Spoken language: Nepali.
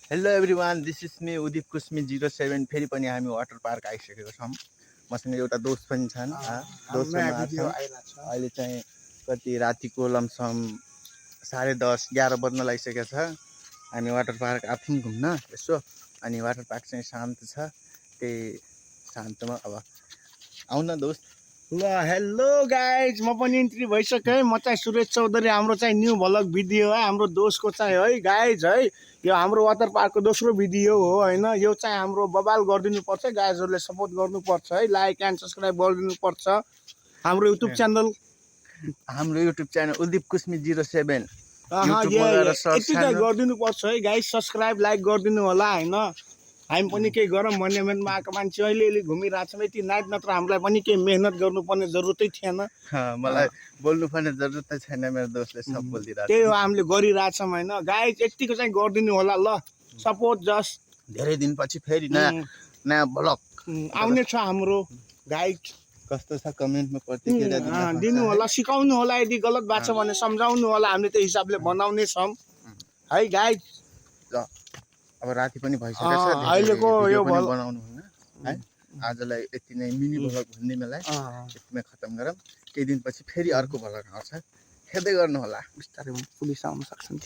Hello everyone, this is me Udip Kusmi 07। फेरि पनि हामी वाटर पार्क आइसकेको छौँ। मसँग एउटा दोस्त पनि छन्। दोस्त पनि आएको छन्। अहिले चाहिँ कति रातिको लमसम 10:30 11 बज्न लागिसकेको छ। हामी वाटर पार्क आफूँ घुम्न यसो। अनि वाटर पार्क चाहिँ शान्त छ। त्यही शान्तमा अब आउन दोस्त। ल हेलो गाइज, म पनि इन्ट्री भइसकेँ। म चाहिँ सुरेश चौधरी। हाम्रो चाहिँ न्यू भ्लग भिडियो है, हाम्रो दोस्तको चाहिँ है गाइज है। यो हाम्रो वाटर पार्कको दोस्रो भिडियो हो होइन। यो चाहिँ हाम्रो बबाल गरिदिनुपर्छ, गाइजहरूले सपोर्ट गर्नुपर्छ है। लाइक एन्ड सब्सक्राइब गरिदिनुपर्छ हाम्रो युट्युब च्यानल। हाम्रो युट्युब च्यानल उदिप कुस्मी 07 यति चाहिँ गरिदिनुपर्छ है गाइज। सब्सक्राइब लाइक गरिदिनु होला होइन। हामी पनि केही गरौँ भन्ने मनमा आएको मान्छे अहिले घुमिरहेको छौँ। यति नाइट नत्र हामीलाई पनि केही मेहनत गर्नुपर्ने जरुरतै थिएन। मलाई बोल्नुपर्ने जरुरतै छैन, मेरो दोस्तले सब बोलिदिरहेको छ। त्यही हो हामीले गरिरहेछौँ होइन गाइज। यतिको चाहिँ गरिदिनु होला ल, सपोर्ट जस्ट। धेरै दिनपछि फेरि नयाँ ब्लग आउने छ हाम्रो गाइड। कस्तो छ कमेन्टमा प्रतिक्रिया दिनु होला, सिकाउनु होला। यदि गलत भएको छ भने सम्झाउनु होला, हामीले त्यो हिसाबले बनाउने छौँ है गाइड। अब राति पनि भइसकेको छ, अहिलेको यो बनाउनु हुन्न है। आजलाई यति नै मिनी भ्लग भन्ने बेला यतिमै खतम गरौँ। केही दिनपछि फेरि अर्को भ्लग आउँछ, हेर्दै गर्नु होला। बिस्तारै पुलिस आउन सक्छन्।